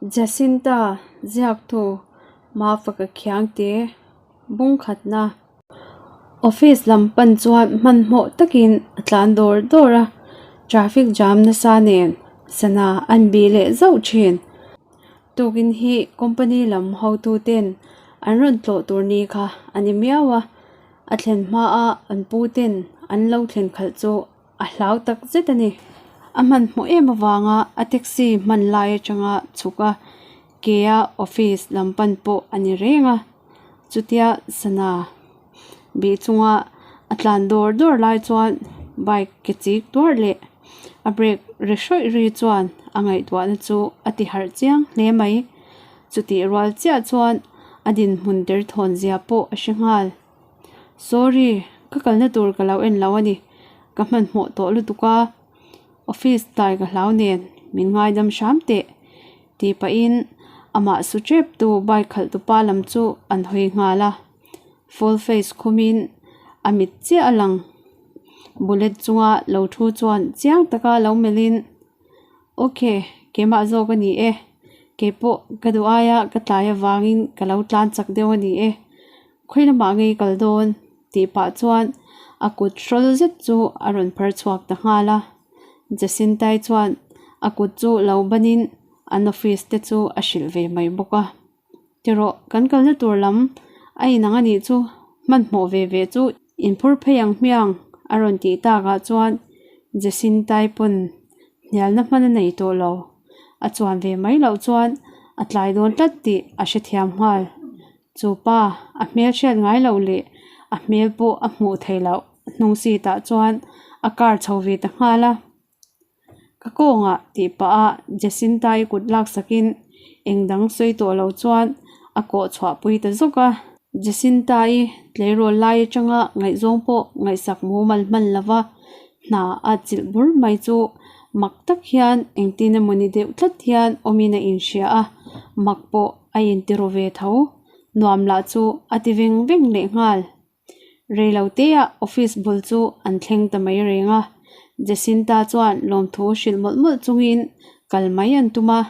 Jacinta ziaktu Mafaka Khiangte bungkhatna Office lam pan chuan hmanhmawh takin a tlan dawr dawr a, traffic jam nasa nen sana an bih leh zauh thin. Tukin hi company lam hotu ten an rawn tlawh tur ni kha a ni miau a, a thlen hmaa an pu ten an lo thlen khalh chu a hlau tak zet a ni. A hmanhmawh em avanga a taxi hman lai atanga chhuk a, ke a office lam pan pawh a ni reng a. Chutia sana bih chunga a tlan dawr dawr lai chuan bike ke chik tuar leh a brake ri hrawih ri chuan a ngaihtuahna chu a ti harh chiang hle mai. Chutih rual chiah chuan a dinhmun derthawn zia pawh a hre nghal. Sorry, ka kalna tur ka lo en lo a ni. Ka hmanhmawh tawh lutuk a, office tlai ka hlau nen min ngaidam hram teh tih pahin amah su tep tu bike khalh tupa lam chu an hawi nghal a. Full face khumin a mit chiah a lang. Bullet chunga lo thu chuan chiang taka lo melhin Ok, keimah zawk a ni e. Keipawh ka duh aia ka tlai avangin ka lo tlan chak deuh a ni e. Khawi lamah ngei kal dawn? tih pah chuan a kut hrawl zet chu a rawn phar chhuak ta nghal a. Jacintai chuan a kut chu lo banin an office te chu a hrilh ve mai bawk a. Tirawh, kan kalna tur lam a inang a nih chu hmanhmawh ve ve chu inphur phei ang hmiang a rawn tih takah chuan Jacintai pawn hnialna hman a nei tawh lo. A chuan ve mai loh chuan a tlai dawn tlat tih a hrethiam nghal. Chu pa a hmel hriat ngai loh leh a hmel pawh a hmuh theih loh hnung seat ah chuan a car chho ve ta nghal a. Ka kawngah tih pah a Jacinta-i kut laksakin eng dang sawi tawh lo chuan a kawh chhuah pui ta zawk a. Jacinta-i tleirawl lai atanga ngaihzawng pawh ngaihsak mumal hman lova hna a chilh bur mai chu mak tak hian engtin emawni deuh tlat hian awmin a inhria a, mak pawh a inti ru ve tho. Nuam lah chu a ti veng veng leh nghal. Reiloteah office bul chu an thleng ta mai reng a, Jacinta chuan lawmthu hrilh mawlh mawlh chungin kal mai an tum a,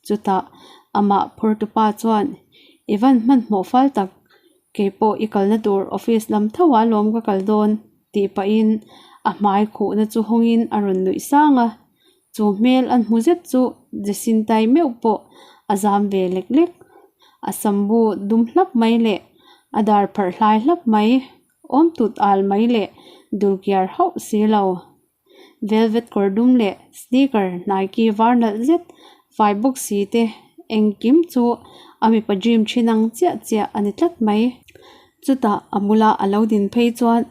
chutah amah phurtupa chuan I van hmanhmawh fal tak, keipawh i kalna tur office lam tho ah lawm ka kal dawn tih pahin a hmai khuhna chu hawngin a rawn nuih sang a, chu hmel an hmu zet chu Jacintai meuh pawh a zam ve lek lek. A sambu dum hlap mai leh a dar pharh hlai hlap mai, awm tut al mai leh dulkiar hauh si lo. Velvet kawr dum leh sneaker Nike var nalh zet fai bawk si te engkim chu a mipa dream thin ang chiah chiah a ni tlat mai. Chutah a bula a lo din phei chuan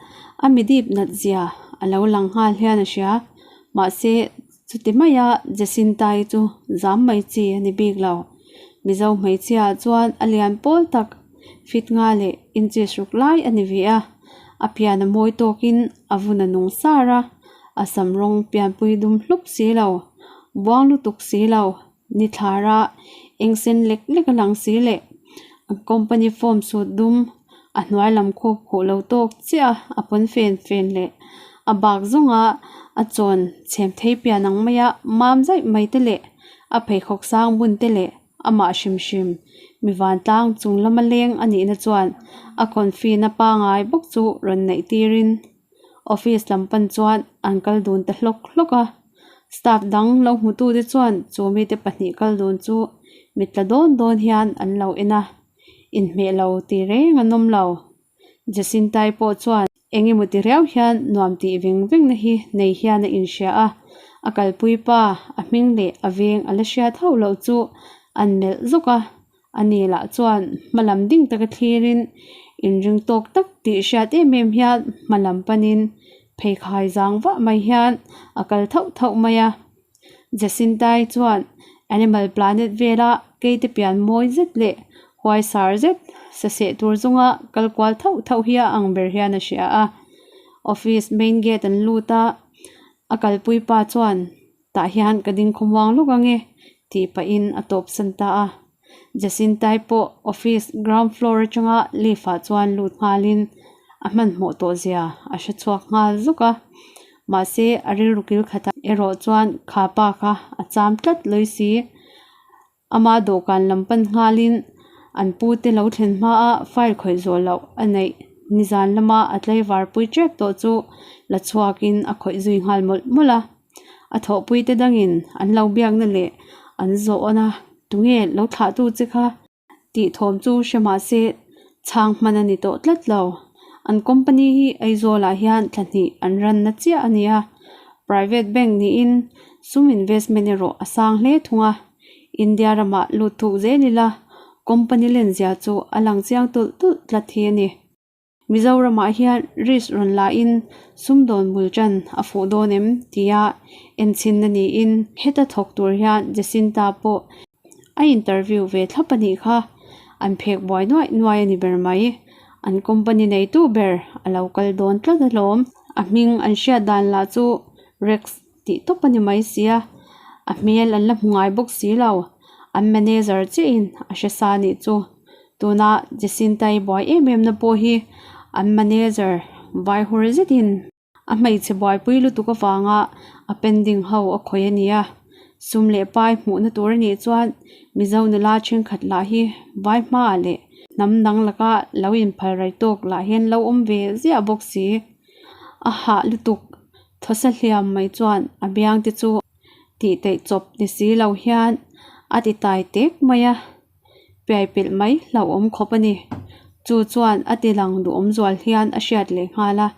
a mi dip nat zia a lo lang nghal hian a hria. Mahse, chuti maia Jacinta-i chu zam mai chi a ni bik lo. Mizo hmeichhia chuan a lian pawl tak fit nga leh inches ruk lai a ni ve a. A pian a mawi tawkin a vun a nung sar a, a sam rawng pianpui dum hlup si lo, buang lutuk si lo. Ni thlara eng sen lek lek a lang si leh a company form suit dum a hnuai lam khup khuh lo tawk chiah a a pawn fen fen leh a bak zawnga a chawn chhem thei pian ang maia mam zaih mai te leh a pheikhawk sang bun te leh amah hrim hrim mi vantlang chung lama leng a nihna chuan a confi na pangai bawk chu rawn neih tirin office lam pan chuan an kal dun ta hlawk hlawk a. Staff dang lo hmutute chuan chu mite pahnih kal dun chu mit tla dawn dawn hian an lo en a, inhmeh lo tih reng an awm lo. Jacintai pawh chuan eng emaw ti riau hian nuam tih veng veng na hi nei hian a inhria a, a kalpui pa a hming leh a veng a la hriat hauh loh chu an melh zawk a, ani lah chuan hma lam ding taka thlirin inring tawk tak tih hriat em em hian hma lam panin pheikhai zang vah mai hian a kal thauh thauh mai a. Jacintai chuan Animal Planet vela keite pian mawi zet leh huai sar zet saseh tur zawnga kal kual thauh thauh hi a ang ber hian a hria a. Office main gate an lut a, a kalpui pa chuan Tah hian ka ding khawmuang lawk ang e tih pahin a tawp san ta a. Jacintai pawh office ground floor atanga lift ah chuan lut nghalin a hmanhmawh tawh zia a hre chhuak nghal zuk a. Mahse a rilru kil khatah erawh chuan kha pa kha a cham tlat lawi si. Ama dawhkan lam pan nghalin an pute lo thlen hmaa file khawih zawh loh a neih nizan lama a tlaivar pui tep tawh chu la chhuakin a khawih zui nghal mawlh mawlh a. A thawhpuite dangin an lo biakna leh an zawhna tunge lo thlahtu che kha tih thawm chu hre mah se chhang hman a ni tawh tlat lo. An company hi Aizawlah hian thla hnih an ranna chiah a ni a, private bank niin sum investment erawh a sang hle thung a. India ramah lut thuk zel ila company lenzia chu a lang chiang tulh tulh tlat hi a ni. Mizoramah hian risk rawn lahin sumdawn bul tan a fuh dawn em tia enchhinna niin heta thawk tur hian Jacinta pawh a interview ve thlap a nih kha. An phek buai nuaih nuai a ni ber mai. An company neitu ber a lo kal dawn tlat alawm. A hming an hriat dan lah chu Rex tih tawp a ni mai sia, a hmel an la hmu ngai bawk si lo, an manager chiahin a hre sa nih chu. Tuna Jacinta-i buai em em na pawh hi an manager vai hur zetin a hmeichhe buaipui lutuk avanga a pending ho a khawih a ni a, sum leh pai hmuhna tur a nih chuan Mizo nula thenkhat lah hi vai hmaah leh hnam dang laka lo inphal rai tawk lah hian lo awm ve ziah bawk si. A hah lutuk Thawsa hliam mai chuan a biang te chu tih teih chawp ni si lo hian a ti tai tek mai a, piai pilh mai hlauhawm khawp a ni. Chu chuan a ti lang duhawm zual hian a hriat leh nghal a,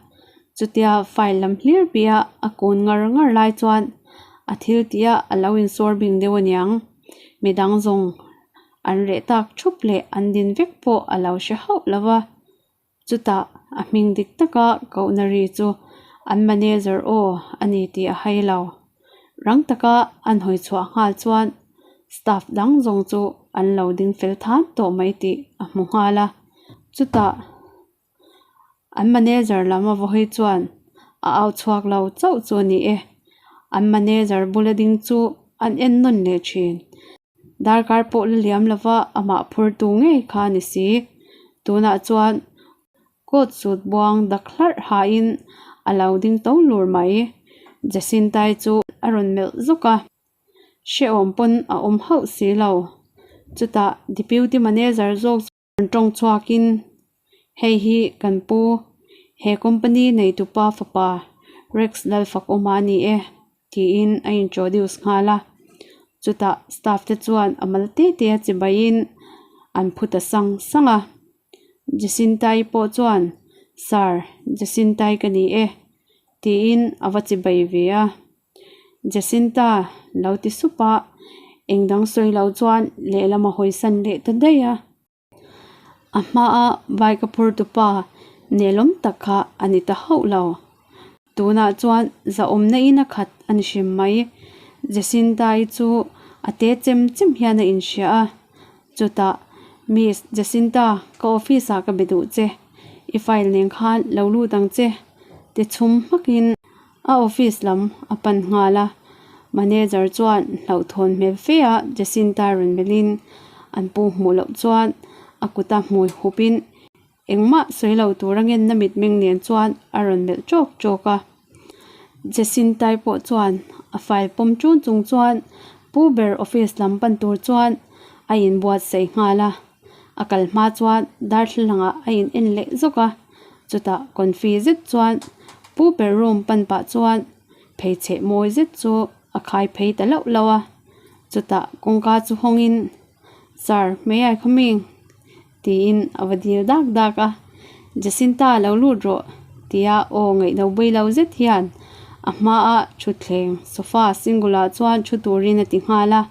chutia file lam hlir piah a kun ngar ngar lai chuan a thil tih a a lo insawr bing deuh aniang. Midang zawng an reh tak thup leh an din vek pawh a lo hre hauh lo va. Chutah a hming dik taka kohna ri chu an manager aw a ni tih a hai lo. Rang taka an hawi chhuah nghal chuan staff dang zawng chu an lo ding fel than tawh mai tih a hmu nghal a. Chutah an manager lam a va hawi chuan a au chhuak lo chauh chu a ni e. An manager bula ding chu an en nawn leh thin. Darkar pawh la liam lova amah phurtu ngei kha a ni si. Tunah chuan coat suit buang dak hlarh hain a lo ding to lur mai. Jacintai chu a rawn melh zawk a, hrehawm pawn a awm hauh si lo. Chutah Deputy Manager zawk chu. An tawng chhuakin, Hei hi kan pu, he company neitupa fapa Rex Lalfakawma a ni e, tiin a introduce nghal a. Chutah staff te chuan a mal te te a chibaiin an phu ta sang sang a. Jacinta-i pawh chuan, Sir, Jacinta-i ka ni e, tiin a va chibai ve a. Jacinta lo ti sup a, eng dang sawi lo chuan lehlam a hawisan leh ta daih a. A hmaa bike a phur tupa nelawm tak kha a ni ta hauh lo. Tunah chuan zahawmna in a khat a ni hrim mai. Jacinta-i chu a te chem chem hian a inhria a, chutah Miss Jacinta ka office ah ka be duh che, i file nen khan lo lut ang che ti chhum hmakin A office lam a pan nghal a, manager chuan hlauhthawn hmel fe a Jacinta rawn melhin an pu hmuh loh chuan a kuta hmui hupin engmah sawi lo tur a ngenna mitmeng nen chuan a rawn melh tawk tawk a. Jacintai pawh chuan a file pawm tun chung chuan pu ber office lam pan tur chuan a inbuatsaih nghal a, a kal hma chuan darthlalangah a in en leh zawk a. Chutah confi zet chuan pu ber room pan pah chuan pheichheh mawi zet chu a khai phei ta lauh lauh a, chutah kawngka chu hawngin Sir may I come in? tiin a va dil dak dak a, Jacinta lo lut rawh tia aw ngaihno bui lo zet hian a hmaa thutthleng sofa single ah chuan thu turin a ti nghal a,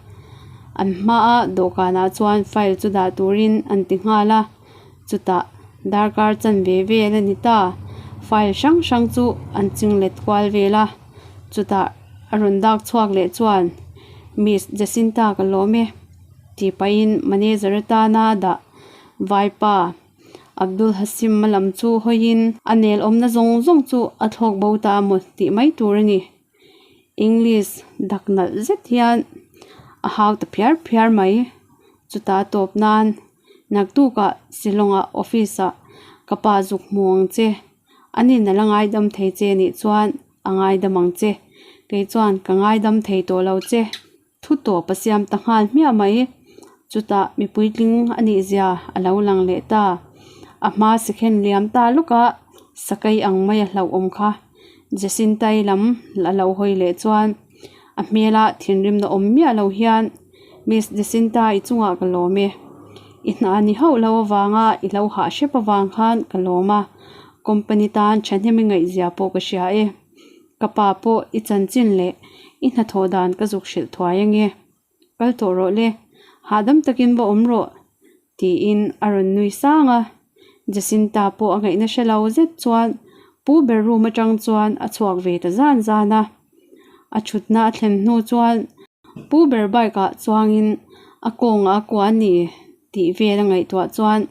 an hmaa dawhkanah chuan file chu dah turin an ti nghal a. Chutah darkar chanve vel a ni ta, file hrang hrang chu an ching let kual vel a, chutah a rawn dak chhuak leh chuan Miss Jacinta ka lawm e tih pahin manager atana dah vaipa Abdul Hasim a lam chu hawiin a nel awmna zawng zawng chu a thlawk bo ta maw tih mai tur a ni. English dak nalh zet hian a hau ta phiar phiar mai, chutah a tawp nan. Naktukah Shillong-ah office-ah ka pa zuk hmu ang che. Anin a la ngaidam thei che nih chuan a ngaidam ang che. Kei chuan ka ngaidam thei tawh lo che. Thu tawp a siam ta nghal hmiah mai. Chutah mi puitling a nih zia a lo lang leh ta. A hma sikhen liam ta lawk a, sakei ang mai a hlauhawm kha. Jacinta-i lam a lo hawi leh chuan a hmela thinrimna awm miah lo hian, Miss Jacinta-i chungah ka lawm e. I hna ni hauh lo avanga i lo hah hrep avang khan ka lawm a, company tan thahnem i ngaihzia pawh ka hria e. Ka pa pawh i chanchin leh i hnathawh dan ka zuk hrilh thuai ange. Kal tawh rawh le, hahdam takin va awm rawh, tiin a rawn nui sang a. Jacinta pawh a ngaihna hre lo zet chuan pu ber room atang chuan a chhuak ve ta zan zan a. A thutna a thlen hnu chuan pu ber bike ah chuangin a kawngah a kua a ni tih vel a ngaihtuah chuan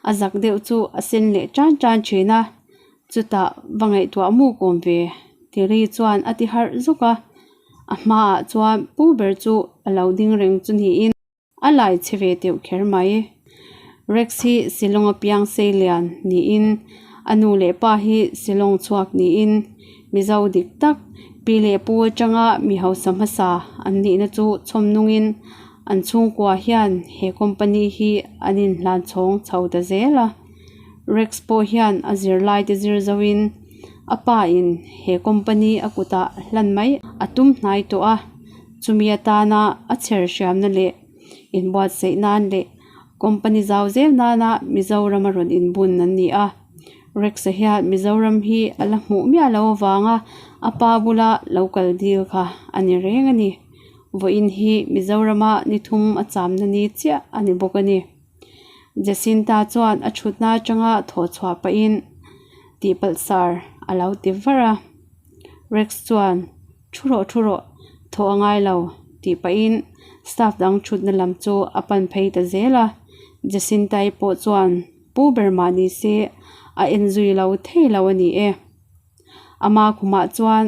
a zak deuh chu a sen leh tan tan thin a. Chutah va ngaihtuah muk awm ve Terry chuan a ti harh zuk a. A hmaah chuan pu ber chu a lo ding reng chu niin a lai chhe ve teuh kher mai. Rex hi Shillong a piang sei lian niin a nu leh pa hi Shillong chhuak niin Mizo dik tak pi leh pu atanga mi hausa hmasa an nihna chu chhawm nungin an chhungkua hian he company hi an inhlan chhawng chho ta zel a. Rex pawh hian a zirlaite zir zoin a pa in he company a kutah hlan mai a tum hnai tawh a, chumi atana a chher hriamna leh inbuatsaih nan leh company zau zel nana Mizoram a rawn inbun an ni a. Rex-a hian Mizoram hi a la hmuh miah lo avanga a pa bula lo kal dil kha a ni reng a ni. Vawiin hi Mizorama ni thum a chamna ni chiah a ni bawk a ni. Jacinta chuan a thutna atanga thawh chhuah pahin tihpalh sar a lo ti var a. Rex chuan thu rawh thu rawh thawh a ngai lo tih pahin staff dang thutna lam chu a pan phei ta zel a. Jacinta-i pawh chuan pu ber mah ni se a en zui lo thei lo a ni e. Ama khumah chuan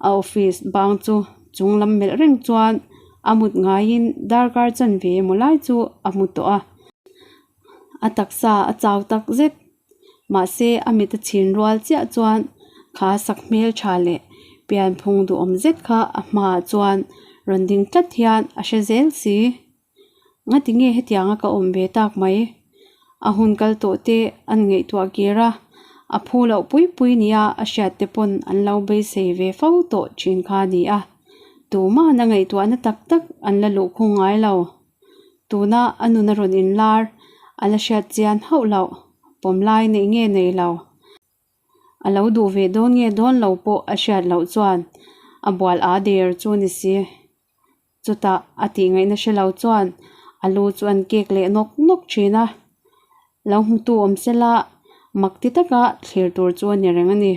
a office bang chu chung lam melh reng chuan a mut ngaiin darkar chanve emaw lai chu a hmu tawh a. A taksa a chau tak zet mahse a mit a chhin rual chiah chuan kha sak hmel tha leh pianphung duhawm zet kha a hmaah chuan rawn ding tlat hian a hre zel si. Ngati nge hetianga ka awm ve tak mai? A hun kal tawh te an ngaihtuah kir a, a phu loh pui pui nia a hriat te pawn an lo beisei ve fo tawh thin kha a ni a. Tumahna ngaihtuahna tak tak an la luh khung ngai lo. Tuna a nun a rawn inlar a la hriat chian hauh loh, pawm lai neih nge nei lo. A lo duh ve dawn nge dawn lo pawh a hriat loh chuan a bual a der chu a ni si. Chutah a tih ngaihna hre lo chuan a lu chu an kek leh nawk nawk thin a, lo hmutu awm se la mak ti taka thlir tur chu a ni reng a ni.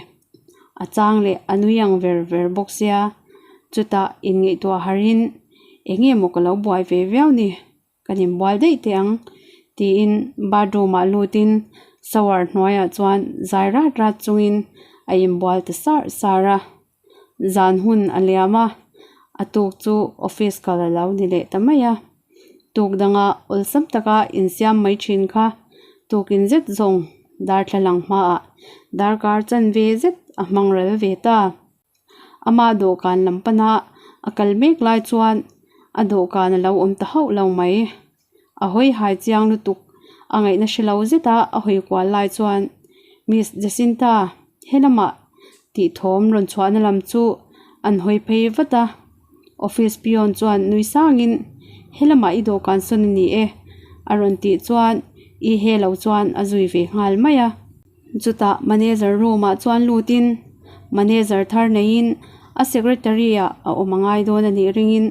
A chang leh a nui ang ver ver bawk sia, chutah inngaihtuah harhin eng nge maw ka lo buai ve viau ni. Kan inbual daih teh ang tiin bathroom ah lutin shower hnuaiah chuan zai rat rat chungin a inbual ta sar sar a. Zan hun a liam a, a tuk chu office kal a lo ni leh ta mai a. Tuk danga awlsam taka insiam mai thin kha tukin zet zawng darthlalang hmaah darkar chanve zet a hmang ral ve ta. Ama dawhkan lam pana a kal mek lai chuan a dawhkan a lo awm ta hauh lo mai. A hawi hai chiang lutuk a ngaihna hre lo zeta a hawi kual lai chuan Miss Jacinta he lamah tih thawm rawn chhuahna lam chu an hawi phei vat a. Office peon chuan nui sangin he lamah i dawhkan sawn a ni e a rawn tih chuan i he lo chuan a zui ve nghal mai a. Chutah manager room ah chuan lutin manager thar neiin a secretary ah a awm a ngai dawn a nih ringin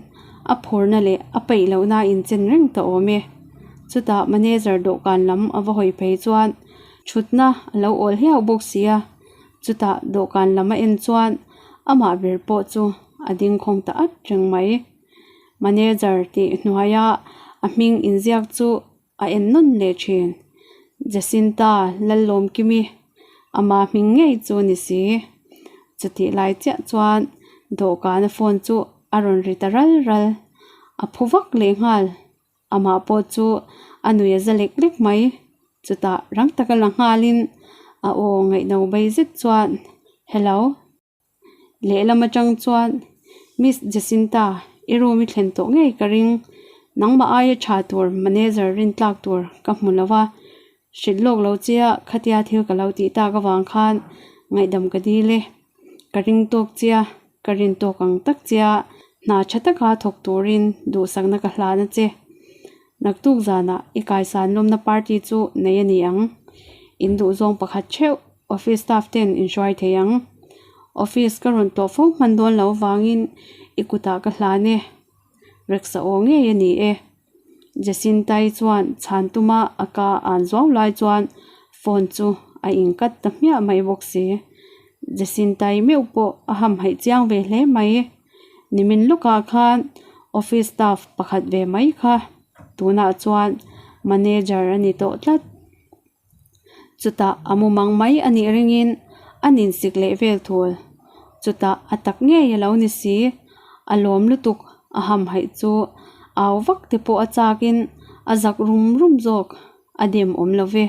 a phurna leh a peih lohna a inchen reng ta awm e. Chutah manager dawhkan lam a va hawi phei chuan thutna a lo awl hliau bawk si a, chutah dawhkan lam a en chuan amah ber pawh chu a ding khawng ta at reng mai. Manager tih hnuaia a hming inziak chu a en nawn leh thin. Jacinta Lallawmkimi ama hming ngei chu a ni si. Chutih lai chiah chuan dawhkana phone chu a rawn ri ta ral ral. A phu vak leh nghal. Amah pawh chu a nui a za lek lek mai. Chutah rang taka la nghalin a aw ngaihno bei zet chuan, Hello. Lehlam atang chuan Miss Jacinta i room i thlen tawh ngei ka ring. Nangmah aia tha tur manager rintlak tur ka hmu lo va, hrilh lawk lo chia khatia thil ka lo tih tak avang khan ngaihdam ka dil e. Ka ring tawk chia, ka rin tawk ang tak chia hna tha taka thawk turin duhsakna ka hlan a che. Naktuk zanah i kaisan lawmna party chu nei a ni ang. In duhzawng pakhat theuh office staff ten in hruai thei ang. Office ka rawn tawh fo hman dawn lo vangin i kutah ka hlan e. Reksa aw ngei a ni e. Jacinta-i chuan chhan tuma a ka an zuau lai chuan phone chu a inkat ta hmiah mai bawk si. Jacinta-i meuh pawh a hamhaih chiang ve hle mai. Nimin lawkah khan office staff pakhat ve mai kha tunah chuan manager a ni tawh tlat. Chutah a mumang mai a nih ringin a ninsik leh vel thul. Chutah a tak ngei a lo ni si. A lawm lutuk a hamhaih chu au vak te pawh a chakin a zak rum rum zawk a dem awm lo ve.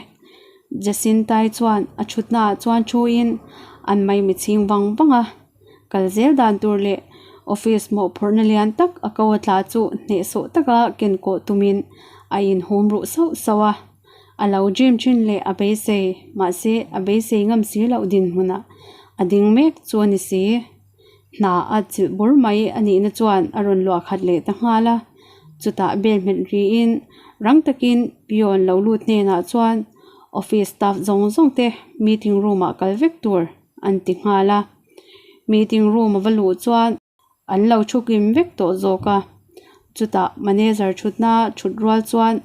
Jacinta-i chuan a thutnaah chuan thuin an maimi chhing vang vang a. Kal zel dan tur leh office mawhphurhna lian tak a ko a tla chu hnehsawh taka kenkawh tumin a inhum ruh sauh sauh a. A lo dream thin leh a beisei, mahse a beisei ngam si loh dinhmunah a ding mek chu a ni si. Hna a chilh bur mai a nihna chuan a rawn luah khat leh ta nghal a, chutah bel hmet riin rang takin peon lo lut hnenah chuan office staff zawng zawng te meeting room ah kal vek tur an ti nghal a. Meeting room a va luh chuan An lo thu kim vek tawh zawk a, chutah manager thutna thut rual chuan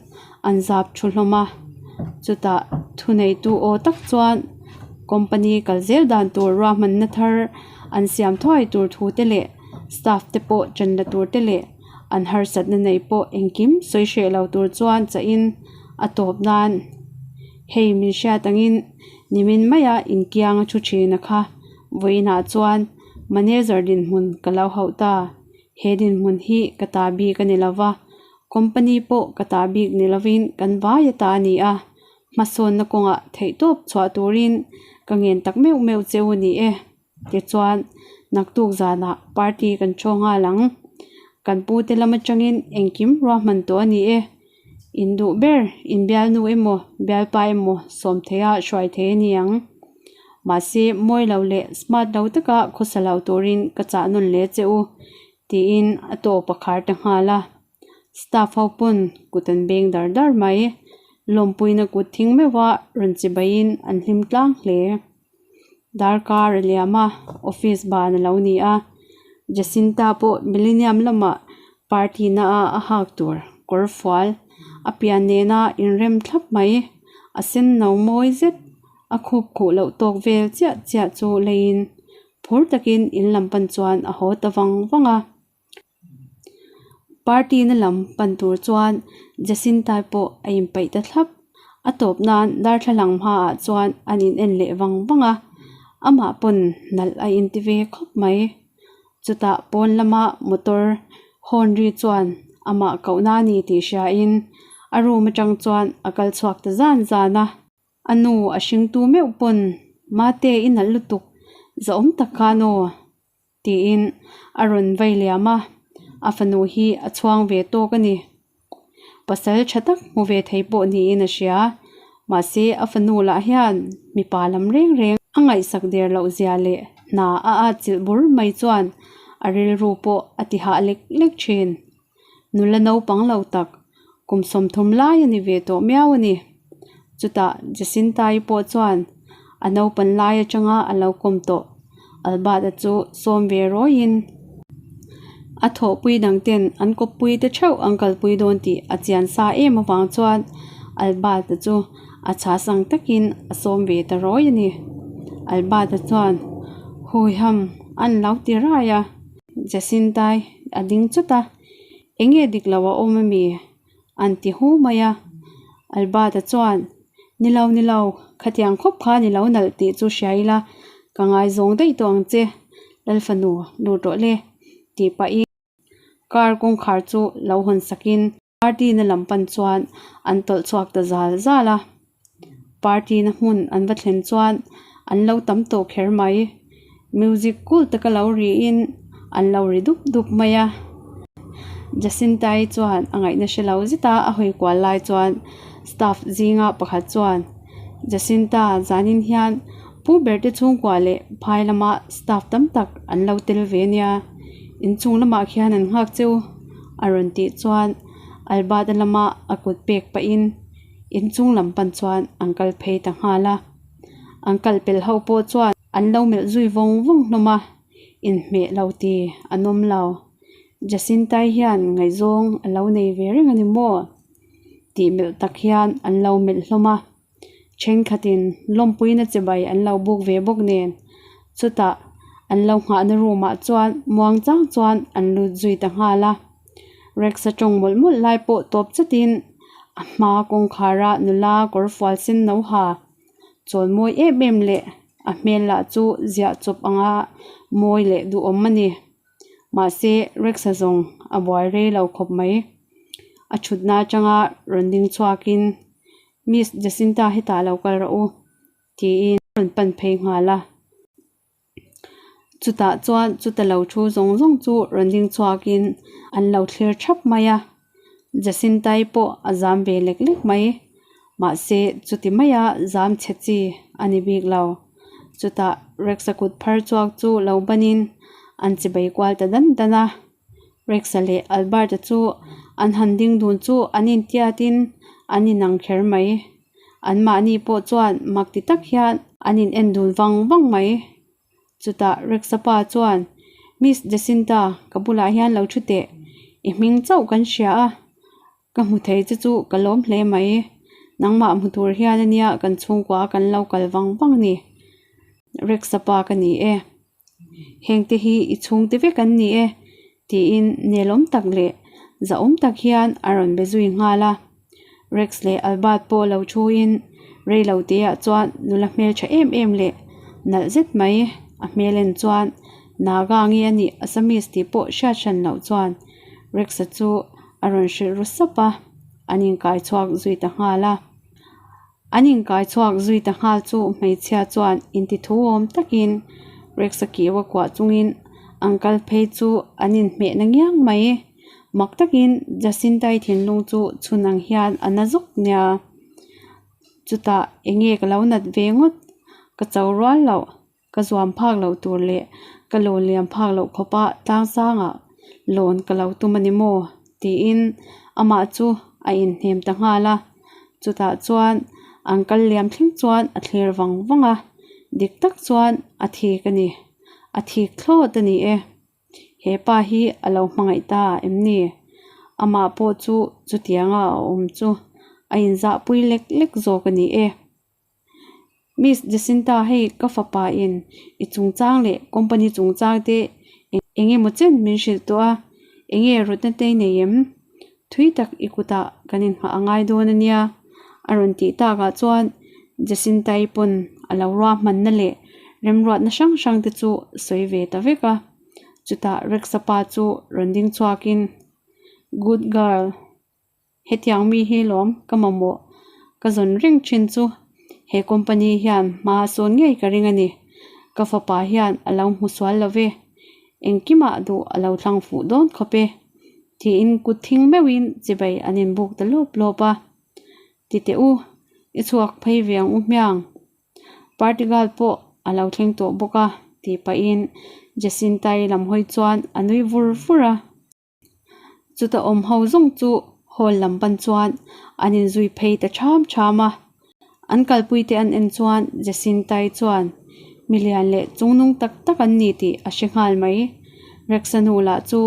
an zap thu hlawm a, chutah thuneitu aw tak chuan company kal zel dan tur ruahmanna thar an siam thuai tur thu te leh staff te pawh chen la tur te leh an harsatna nei pawh engkim sawi hreh lo tur chuan chahin a tawp nan hei min hriat angin nimin maia inkiang a thu thin a kha vawiinah chuan. Manager dinhmun ka lo hauh ta. He dinhmun hi ka ta bik a ni lo va, company pawh ka ta bik ni lovin kan vai a ta a ni a, hmasawnna kawngah theihtawp chhuah turin ka ngen tak meuh meuh che u ni e. Tichuan, naktuk zanah party kan chaw nghal ang. Kan pute lam atangin engkim ruahman tawh a ni e. In duh ber, in bialnu emaw, bialpa emaw sawm theiha hruai thei a ni ang. Mahse, mawi lo leh smart lo taka khawsa lo turin ka chah nawn leh che u, tiin a tawp a khar ta nghal a. Staff ho pawn kut an beng dar dar mai. Lawmpuina kut thing meuha rawn chi baiin an hlim tlang hle. Darkar a liam a, office ban a lo ni a. Jacinta pawh Millennium lamah party na a a hak tur kawr fual a pian nena inrem thlap mai. A sen no mawi zet a khup khuh loh tawk vel chiah chiah chu leiin phur takin in lam pan chuan a haw ta vang vang a. Party na lam pan tur chuan Jacinta pawh a inpeih ta thlap. A tawp nan darthlalang hmaah chuan an in en leh vang vang a, amah pawn nalh a inti ve khawp mai. Chutah pawn lama motor horn ri chuan amah kohna a ni tih hriain a room atang chuan a kal chhuak ta zan zan a. A nu a hringtu meuh pawn Mate i nalh lutuk zahawm tak khan aw. Tiin a rawn vai liam a, a fanu hi a chhuang ve tawk a ni. Pasal tha tak hmu ve thei pawh niin a hria. Mahse a fanu lah hian mipa lam reng reng a ngaihsak der loh zia leh hna a atchilh bur mai chuan a rilru pawh a ti hah lek lek thin. Nula naupang lo tak, kum 30 lai a ni ve tawh miau a ni. Chutah Jacinta-i pawh chuan a naupan lai atanga a lo kawm tawh Albert-a chu sawm ve rawiin a thawhpui dang ten an kawppui te theuh an kalpui dawn tih a chian sa em avang chuan Albert-a chu a chhas ang takin a sawm ve ta rawi a ni. Albert-a chuan, Huiham, an lo ti rai a. Jacinta-i a ding chawt a, Enge dik lo a awm ami? An ti hu mai a. Albert-a chuan, Ni lo, ni lo, khatiang khawp kha ni lo nalh tih chu hria ila, ka ngaizawng daih tawh ang che, Lalfanu lut rawh le, tih pahin car kawngkhar chu lo hawn sakin party na lam pan chuan an tawlh chhuak ta zal zal a. Party na hmun an va thlen chuan an lo tam tawh kher mai. Music cool taka lo riin an lo ri dup dup mai a. Jacinta-i chuan a ngaihna hre lo zet a, a hawi kual lai chuan staff zinga pakhat chuan, Jacinta, zanin hian Pu Berte chhungkua leh phai lama staff tam tak an lo tel ve nia, inchung lamah khian an nghak cheu a rawn tih chuan Albert-a lama a kut pek pahin inchung lam pan chuan an kal phei ta nghal a. An kal pel ho pawh chuan an lo melh zui vawng vawng hlawm a, inhmeh lo ti an awm lo. Jacinta-i hian ngaihzawng a lo nei ve reng a ni maw? tih melh tak hian an lo melh hlawm a, thenkhatin lawmpuina chibai an lo buk ve bawk nen chutah an lo nghahna room ah chuan muang chang chuan an lut zui ta nghal a. Rex-a tawng mawlh mawlh lai pawh tawp chatin a hma kawngkhara nula kawr fual sen no ha chawl mawi em em leh a hmel lah chu ziah chawp anga mawi leh duhawm a ni. Mahse Rex-a zawng a buai rei lo khawp mai. A thutna atanga rawn ding chhuakin Miss Jacinta hetah lo kal rawh u tiin a rawn pan phei nghal a. Chutah chuan chuta lo thu zawng zawng chu rawn ding chhuakin an lo thlir thap mai a, Jacinta-i pawh a zam ve lek lek mai. Mahse chuti maia zam chhe chi a ni bik lo. Chutah Rex-a kut phar chhuak chu lo banin an chibei kual ta dan dan a. Rex-a leh Albert-a chu an han ding dun chu an intiatin an inang kher mai. Anmahni pawh chuan mak ti tak hian an in en dun vang vang mai. Chutah Rex-a pa chuan, Miss Jacinta, ka bulah hian lo thu teh. I hming chauh kan hria a, ka hmu thei che chu ka lawm hle mai. Nangmah hmu tur hian ania kan chhungkua kan lo kal vang vang ni. Rex-a pa ka ni e. Hengte hi i chhungte vek an ni e, tiin nelawm tak leh zahawm tak hian a rawn be zui nghal a. Rex leh Albert pawh lo thuin rei lo teah chuan nula hmeltha em em leh nalh zet mai a hmel en chuan Naga nge a nih Assamese tih pawh hriat hran loh chuan Rex-a chu a rawn hrilh ru sap a, an inkai chhuak zui ta nghal a. An inkai chhuak zui ta nghal chu hmeichhia chuan intithu awm takin Rex-a kiu a kuah chungin an kal phei chu an inhmeh na ngiang mai. Mak takin Jacinta-i thinlung chu chhun ang hian a na zawk nia. Chutah enge ka lo nat ve ngawt? Ka cho rual loh. Ka zuam phak loh tur leh ka lawn liam phak loh khawpa tlangsangah lawn ka lo tum a ni maw? tiin amah chu a inhnem ta nghal a. Chutah chuan an kal liam thleng chuan a thlir vang vang a, dik tak chuan a thik a ni, a thik thlawt a ni e. He pa hi a lo hmangaih ta em ni? Amah pawh chu chutianga a awm chu a inzahpui lek lek zawk a ni e. Miss Jacinta hei ka fapa in i chungchang leh company chungchang te eng emaw chen min hrilh tawh a, enge rawtna te i nei em? Thui tak i kutah kan inhmah a ngai dawn a nia a rawn tih takah chuan Jacinta-i pawn a lo ruahmanna leh remruatna hrang hrang te chu sawi ve ta vek a, chutah Rex-a pa chu rawn ding chhuakin Good girl. Hetiang mi hi lawm ka mamawh ka zawn reng thin chu he company hian hma sawn ngei ka ring a ni. Ka fapa hian a lo hmu sual lo ve, engkimah duh a lo thlang fuh dawn khawp e tiin kut thing meuhin chibai an inbuk ta lawp lawp a. Ti teh u, i chhuak phei ve ang u hmiang. Party girl pawh a lo thleng tawh bawk a tih pahin Jacinta-i lam hawi chuan a nui vur vur a. Chuta awm ho zawng chu hall lam pan chuan an inzui phei ta ṭham ṭham a. An kalpuite an en chuan Jacinta-i chuan milian leh chungnung tak tak an ni tih a hre nghal mai. Rex-a nu lah chu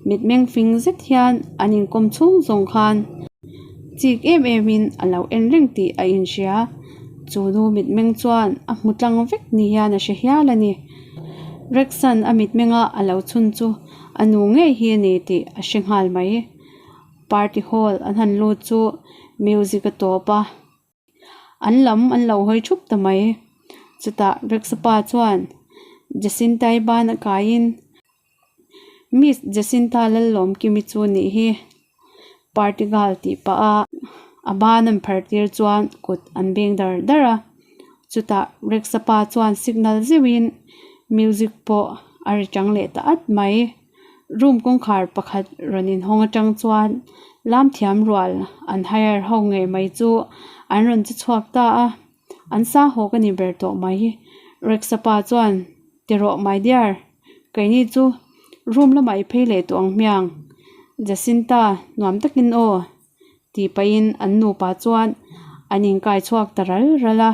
mitmeng fing zet hian an inkawm chhung zawng khan chik em em in a lo en reng tih a inhria. Chu nu mitmeng chuan a hmu tlang vek ni hian a hre hial a ni. Rex-a'n a mitmenga a lo chhun chu A nu ngei hi a ni tih a hre nghal mai. Party hall an han lut chu music a tawp a, an lam an lo hawi thup ta mai. Chutah Rex-a pa chuan Jacinta-i ban a kaiin, Miss Jacinta Lallawmkimi chu nih hi party girl tih pah a, a ban an phar tir chuan kut an beng dar dar a. Chutah Rex-a pa chuan signal zeuhin music pawh a ri chang leh ta at mai. Room kawngkhar pakhat rawn inhawng atang chuan lam thiam rual an hire ho ngei mai chu an rawn che chhuak ta a, an sa haw ka ni ber tawh mai. Rex-a pa chuan, Ti rawh my dear, keini chu room lamah i phei leh tawh ang hmiang, Jacinta nuam takin aw. Tih pahin an nupa chuan an inkai chhuak ta ral ral a,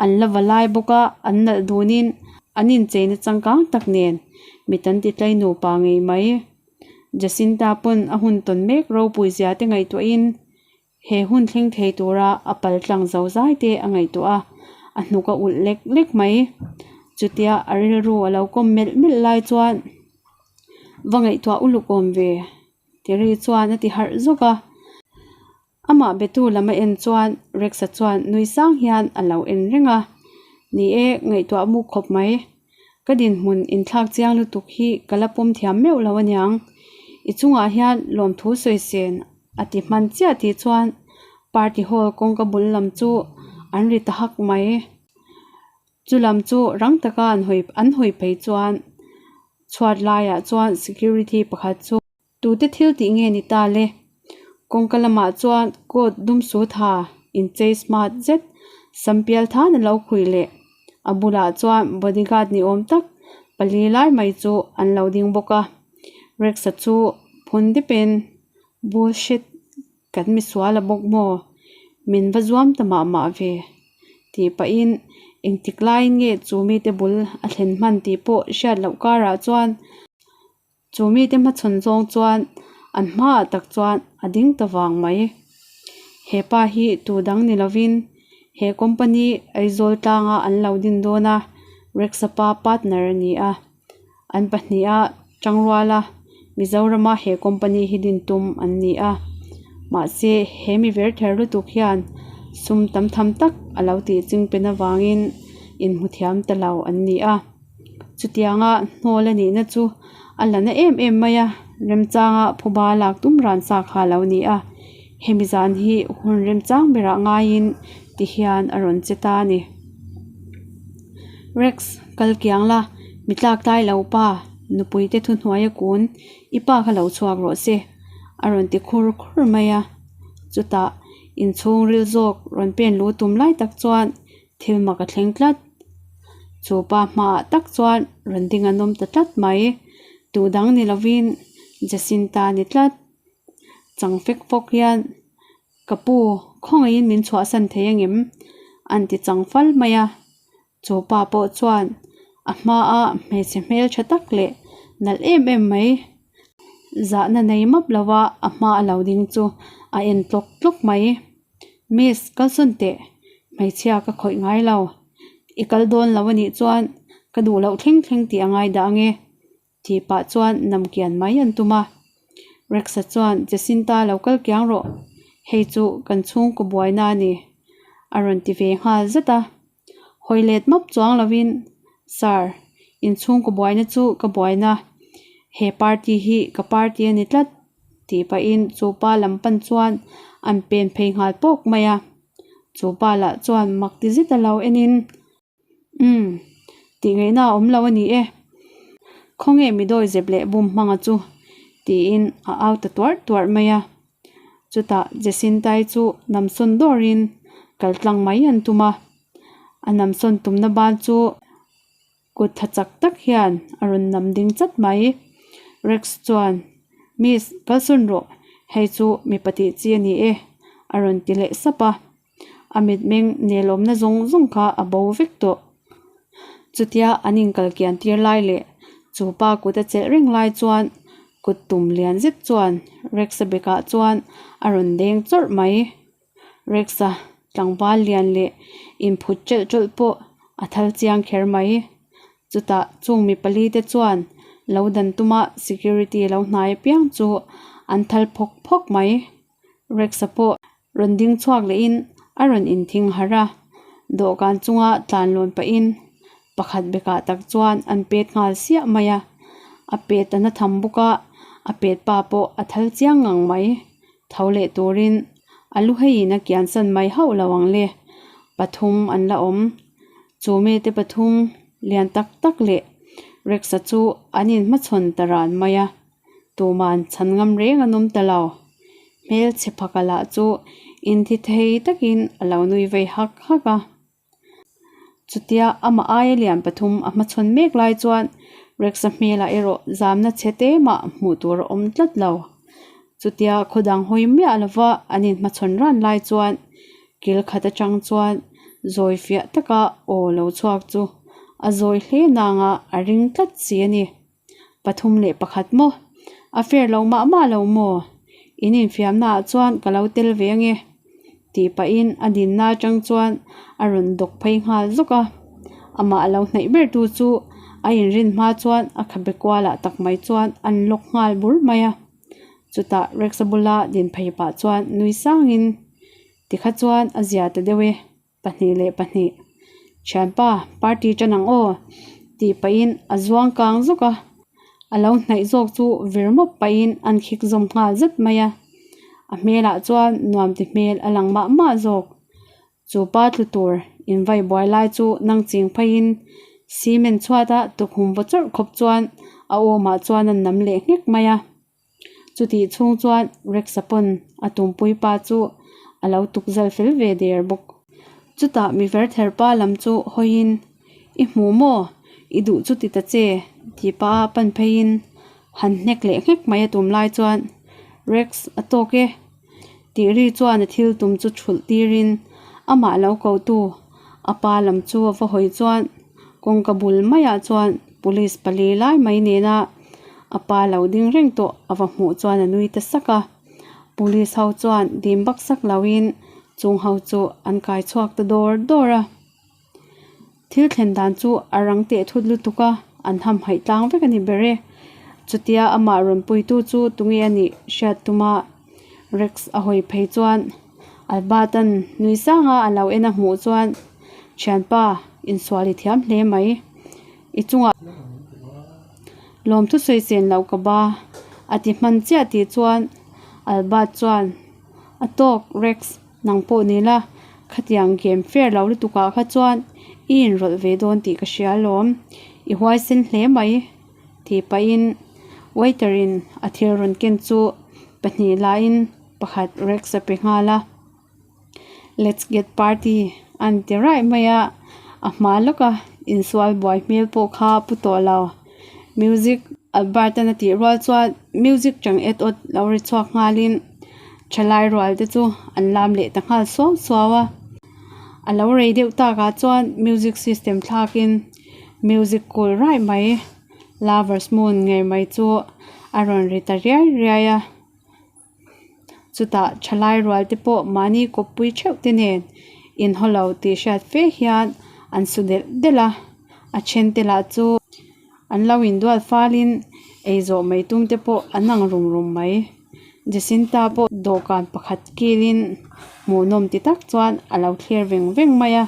an la va lai bawk a, an nalh dunin an incheina changkang tak nen mit an ti tlai nupa ngei mai. Jacinta pawn a hun tawn mek ropui zia te ngaihtuahin he hun thleng thei tura a pal tlang zo zai te a ngaihtuah a, a hnuk a ulh lek lek mai. Chutia a rilru a lo kawm melh melh lai chuan va ngaihtuah uluk awm ve. Terry chuan a ti harh zawk a, amah betu lam a en chuan Rex-a chuan nui sang hian a lo en reng a, Ni e, ngaihtuah muk khawp mai. Ka dinhmun inthlak chiang lutuk hi ka la pawm thiam meuh lo aniang. I chungah hian lawmthu sawi sen a ti hman chiah tih chuan party hall kawngka bul lam chu an ri ta hak mai. Chu lam chu rang taka an hawi an hawi phei chuan chhuat laiah chuan security pakhat chu tute thil tih nge ni ta le? Kawngka lamah chuan coat dum sut ha inchei smart zet sam pial than a lo khuih leh a bulah chuan bodyguard ni awm tak pali lai mai chu an lo ding bawk a Rex-a chu phun dipin bullshit. Kan misual a bawk maw? Min va zuam ta mah mah ve tih pahin engtik laiin nge chu mite bul a thlen hman tih pawh hriat loh karah chuan chu mite hmachhawn zawng chuan an hmaah tak chuan a ding ta vang mai. He pa hi tu dang ni lovin he company Aizawl tlanga an lo din dawn a, Rexapa partner a ni a. An pahniha tangruala Mizorama he company hi din tum an ni a, mahse he mi ver ther lutuk hian sum tam tham tak a lo tih ching pen avangin inhmu thiam ta lo an ni a. Chutianga hnawl a nihna chu a la na em em mai a, remchanga phuba lak tum ran sa kha a lo ni a, hemi zan hi hun remchang berah ngaiin ti hian a rawn che ta a ni. Rex, kal kiang la, mi tlak tlai lo pa, nupui te thuhnuai a kun, i pa kha lo chhuak rawh se, a rawn ti khur khur mai a. Chutah, inchhung ril zawk rawn pen lu tum lai tak chuan thil mak a thleng tlat. Chu pa hmaah tak chuan rawn ding an awm ta tlat mai, tu dang ni lovin Jacinta a ni tlat. Chang fek fawk hian Ka pu, khawngaihin min chhuahsan thei angem? An ti chang fal mai a. Chu pa pawh chuan a hmaa hmeichhe hmel tha tak leh nalh em em mai zahna nei map lova a hma a lo ding chu a en tlawk tlawk mai. Miss, kalsawn teh, hmeichhia ka khawih ngai lo. I kal dawn lo anih chuan ka duh loh thleng thleng tih a ngai dah ange. Tih pah chuan nam kian mai an tum a. Rex-a chuan, Jacinta lo kal kiang rawh, hei chu kan chhungkaw buaina a ni, a rawn ti ve nghal zat a. Hawi let map chuang lovin, Sir, in chhungkaw buaina chu ka buaina, he party hi ka party a ni tlat, tih pahin chu pa lam pan chuan an pen phei nghal pawk mai a. Chu pa lah chuan mak ti zet a lo enin, Umm, tih ngaihna a awm lo a ni e. Khawnge mi dawi zep leh bum hmanga chu? tiin a au ta tuarh tuarh mai a. Chutah Jacintai chu namsawn dawrin kal tlang mai an tum a. A namsawn tumna ban chu kut tha chak tak hian a rawn nam ding chat mai. Rex chuan, Miss, kalsawn rawh, hei chu mipa tih chi a ni e, a rawn ti leh sap a. A mitmeng nelawmna zawng zawng kha a bo vek tawh. Chutia an inkal kian tir lai leh chu pa kut a chelh reng lai chuan kut tum lian zet chuan Rex-a bekah chuan a rawn deng chawrh mai. Rex-a tlangval lian leh inphut ṭelh ṭawlh pawh a thal chiang kher mai. Chutah chung mi pali te chuan lo dan tuma security lo hnai apiang chu an thal phawk phawk mai. Rex-a pawh rawn ding chhuak lehin a rawn inthing harh a, dawhkan chunga tlan lawn pahin pakhat bekah tak chuan an pet nghal siah mai a, a pet a na tham bawk a, a pet pa pawh a thal chiang ngang mai. Tho leh turin a lu heiin a kian san mai hauh lo ang le, pathum an la awm. Chu mite pathum lian tak tak leh. Rex-a chu an inhmachhawn ta ran mai a, tuman chhan ngam reng an awm ta lo. Hmelchhe phaka lah chu inti thei takin a lo nui vei hak hak a. Chutia amah aia lian pathum a hmachhawn mek lai chuan Rex-a hmelah erawh zamna chhe te mah hmuh tur a awm tlat lo. Chutia khaw dang hawi miah lova an inhmachhawn ran lai chuan kil khat atang chuan zawi fiah taka aw lo chhuak chu a zawi hle nanga a ring tlat si a ni. 3 1 maw? A fair lo mah mah lo maw? In infiamna ah chuan ka lo tel ve ange tih pahin a dinna atang chuan a rawn dawk phei nghal zawk a. Amah lo hnaih ber tu chu a inrin hma chuan a khabe kualah tak mai chuan an lawk nghal bur mai a. Chutah Rex-a bula din phei pah chuan nui sangin tikha chuan a zia ta deuh e. 2 2 Thianpa, party tan ang aw tih pahin a zuang kang zawk a, a lo hnaih zawk chu vir mawp pahin an khik zawm nghal zet mai a, a hmelah chuan nuam ti hmel a lang mah mah zawk. Chu pa tlu tur invai buai lai chu nang ching pheiin cement chhuata tukhum vaw chawrh khawp chuan a awmah chuan an nam leh nghek mai a. Chutih chhung chuan Rex-a pawn a tumpui pa chu a lo tuk zal fel ve der bawk. Chutah mi verther pa lam chu hawiin, I hmu maw? I duh chu ti ta che, tih pah a pan pheiin han hnek leh nghek mai a tum lai chuan Rex a tawk e tih ri chuan a thil tum chu thulh tirin amah lo kotu a pa lam chu a va hawi chuan kawngka bul maiah chuan police pali lai mai nena a pa lo ding reng tawh a va hmuh chuan a nui ta sak a. Police ho chuan dim bak sak loin chung ho chu an kai chhuak ta dawr dawr a. Thil thlen dan chu a rang teh thut lutuk a, an hamhaih tlang vek a ni ber e. Chutia amah rawn puitu chu tunge a nih hriat tuma Rex a hawi phei chuan Albert-a'n nui sanga a lo en a hmuh chuan, Thianpa, insual i thiam hle mai. I chungah lawmthu sawi chen loh ka ba a ti hman chiah tih chuan Albert chuan, A tawk Rex, nang pawh ni la, khatiang game fair lo lutuk ah kha chuan i inrawlh ve dawn tih ka hria alawm, i huaisen hle mai tih pahin waiter in a thil rawn ken chu pahnih laiin pakhat Rex a pe nghal a. Let's get party an ti raih mai a, a hma lawka insual buai hmel pawh kha pu tawh lo. Music Albert-an a tih rual chuan music chang et awt lo ri chhuak nghalin thalai rual te chu an lam leh ta nghal suau suau a. A lo rei deuh takah chuan music system thlakin music kul raih mai Lovers Moon ngei mai chu a rawn ri ta riai riai a. Chutah thalai rual te pawh mahni kawppui theuh te nen inhaw lo tih hriat fe hian an su delh delh a, a then te lah chu an lo induat falin ei zawh mai tum te pawh an ang rum rum mai. Jacinta pawh dawhkan pakhat kilin hmuhnawm ti tak chuan a lo thlir veng veng mai a,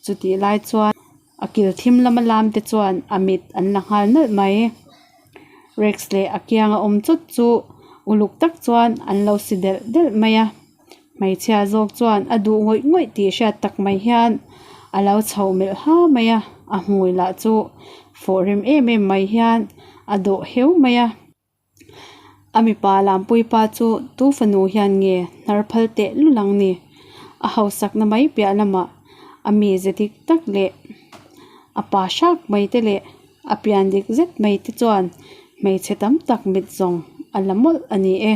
chutih lai chuan a kil thim lama lam te chuan a mit an la nghal nalh mai. Rex leh a kianga awm chawt chu uluk tak chuan an lo si delh delh mai a, hmeichhia zawk chuan a duh ngawih ngawih tih hriat tak mai hian a lo chhoh melh ha mai a, a hmui lah chu fawh rem em em mai hian a dawh heu mai a. A mipa lampui pa chu tu fanu hian nge hnar phal teh lul ang ni? A hausakna mai piah lamah a mize dik tak leh a pa hrak mai te leh a pian dik zet mai te chuan hmeichhe tam tak mit zawng a la mawlh a ni e.